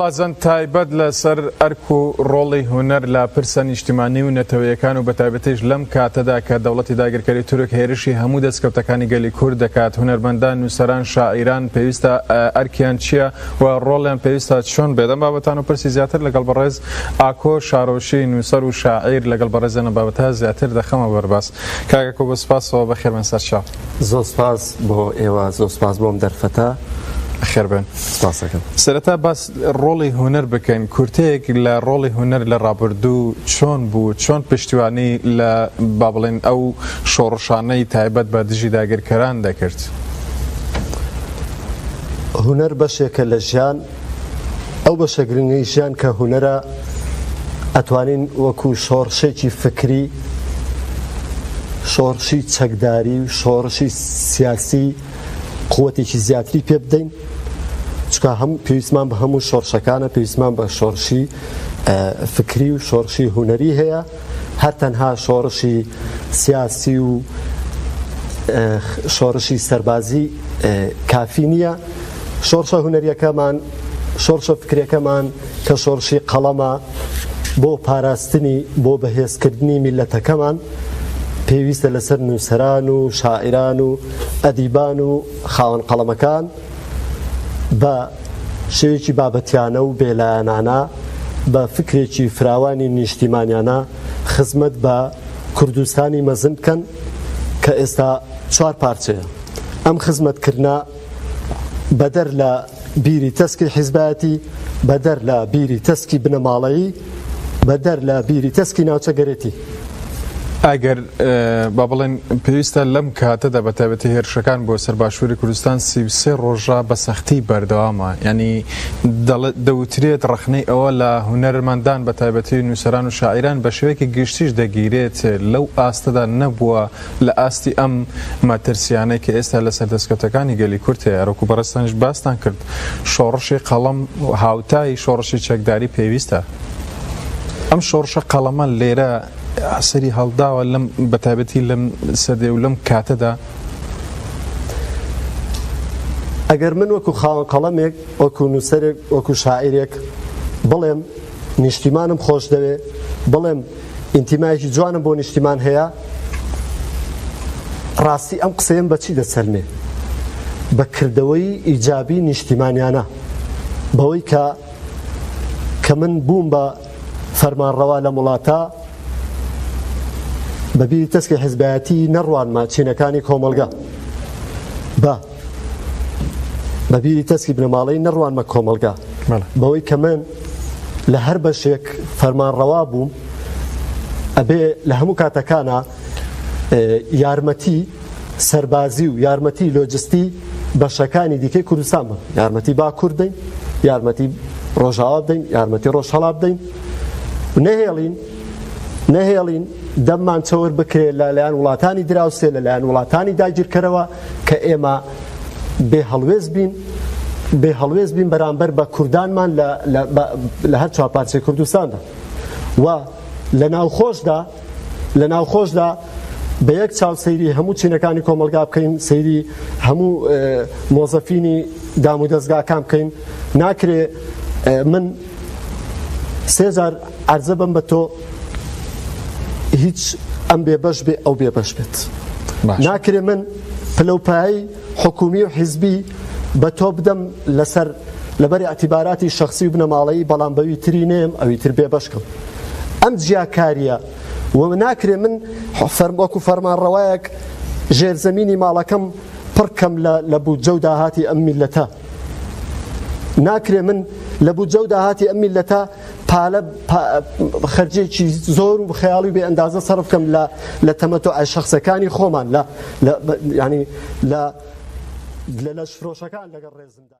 ئاڵاجان تایبەت لەسەر ئەرک و ڕۆڵی هونەر لە پرسە نیشتیمانی و نەتەوەیەکان و بەتایبەتیش لەم کاتەدا کە دەوڵەتی داگیرکەری تورک هێرشی هەموو دەستکەوتەکانی گەلی کورد دەکات، هونەرمەندان، نووسەران، شاعیران پێویستە ئەرکیان چییە و ڕۆڵیان پێویستە چۆن بێت؟ ئەم بابەتان و پرسی زیاتر لەگەڵ بەڕێز ئاکۆ شارۆشی نووسەر و شاعیر لەگەڵ بەڕێزیان ئەم بابەتە زیاتر دەخەمە بەرباس. کاک ئاکۆ بە سوپاسەوە بەخێربێن سەرچاو. زۆر سپاس بۆ ئێوە، زۆر سپاس بۆ ئەم دەرفەتە. بەخێر بێن. سپاس دەکەم. سەرەتا باس ڕۆڵی هونەر بکەین، کورتەیەک لە ڕۆڵی هونەر لە ڕابردوو چۆن بوو، چۆن پشتیوانی لە با بڵێین ئەو شۆڕشانەی تایبەت بە دژی داگیرکەران دەکرد؟ هونەر بەشێکە لە ژیان، ئەو بەشە گرنگەی ژیان کە هونەرە ئەتوانین وەکو شۆڕشێکی فکری، شۆڕشی چەکداری و شۆڕشی سیاسی قوتێکی زیاتری پێ بدەین چونکە هەم پێویستمان بە هەموو شۆڕشەکانە پێویستمان بە شۆڕشی فکری و شۆڕشی هونەری هەیە هەر تەنها شۆڕشی سیاسی و شۆڕشی سەربازی کافی نییە شۆڕشە هونەریەکەمان شۆڕشە فکرەکەمان کە شۆڕشی قەڵەمە بۆ پاراستنی بۆ بەهێزکردنی میلەتەکەمان پێویستە لەسەر نووسەران و شاعیران و ئەدیبان و خاوەن قەڵەمەکان بە شێوەیەکی بابەتیانە و بێلایەنانە بە فکرێکی فراوانی نیشتیمانیانە خزمەت بە کوردستانی مەزن بکەن کە ئێستا چوار پارچەیە. ئەم خزمەتکردنە بەدەر لە بیری تەسکی حیزبایەتی، بەدەر لە بیری تەسکی بنەماڵەیی، بەدەر لە بیری تەسکی ناوچەگەرێتی. ئەگەر با بڵێن پێویستە لەم کاتەدا بە تایبەتی هێرشەکان بۆ سەر باشووری کوردستان 33 ڕۆژە بە سەختی بەردەوامە ینی دەوترێت ڕەخنەی ئەوە لە هونەرمەندان بە تایبەتی نووسەران و شاعیران بە شێوەیەکی گشتیش دەگیرێت لەو ئاستەدا نەبووە لە ئاستی ئەم مەترسیانەی کە ئێستا لەسەر دەستکەوتەکانی گەلی کورد هەیە، هەروەکو بەڕێزتانیش باستان کرد شۆڕشی قەڵەم هاوتای شۆڕشی چەکداری پێویستە. ئەم شۆڕشە قەڵەمە لێرە سەری هەڵداوە لەم بەتایبەتی لەم سەدەی و لەم کاتەدا. ئەگەر من وەکو خاوەن قەڵەمێک، وەکو نووسەرێک، وەکو شاعیرێک بڵێم نیشتیمانم خۆش دەوێ، بڵێم ئینتیمایەکی جوانم بۆ نیشتیمان هەیە، ڕاستی ئەم قسەیەم بە چی دەسەلمێ؟ بە کردەوەی ئیجابی نیشتیمانیانە، بەوەی کە کە من بووم بە فەرمانڕەوا لەم وڵاتە، بە بیری تەسکی حیزبایەتی نەڕوانمە چینەکانی کۆمەڵگە، بە بە بیری تەسکی بنەماڵەی نەڕوانمە کۆمەڵگا بەوەی کە من لە هەر بەشێک فەرمانڕەوا بووم ئەبێ لە هەموو کاتەکانە یارمەتی سەربازی و یارمەتی لۆجستی بەشەکانی دیکەی کوردستان بم یارمەتی باکوور بدەین یارمەتی ڕۆژاوا بدەین یارمەتی ڕۆژهەڵات بدەین نەهێڵین نەهێڵین دەممان چەور بکرێت لەلایەن وڵاتانی دراوسێ لەلایەن وڵاتانی داگیرکەرەوە کە ئێمە بێ هەڵوێست بین بێ هەڵوێست بین بەرامبەر بە کوردانمان لە هەر چوار پارچەی کوردستاندا و لە ناوخۆشدا لە ناوخۆشدا بە یەک چاو سەیری هەموو چینەکانی کۆمەلگا بکەین سەیری هەموو مۆزەفینی دام و دەستگاکان بکەین ناکرێ من سێجار عەرزە بم بە تۆ هیچ ئەم بێبەش بێ ئەو بێبەش بێت ناکرێ من پلەوپایی حکومی و حیزبی بە تۆ بدەم لەسەر لەبەر ئەتیباراتی شخصی و بنەماڵەیی بەڵام بەوی تری نێم ئەوی تر بێبەشکەم ئەم جیاکاریە و ناکرێ من وەکو فەرمانڕەوایەک ژێرزەمینی ماڵەکەم پڕکەم لە بودجە و داهاتی ئەم میلەتە ناکرێ من لە بودجە و داهاتی ئەم میلەتە پالە خەرجێکی زۆر و خەیاڵی بێ ئەندازە سەرف بکەم لە لە تەمەتوع شخصەکانی خۆمان لە ینی لە لە لەشفرۆشەکان لەگەڵ ڕێزمدا.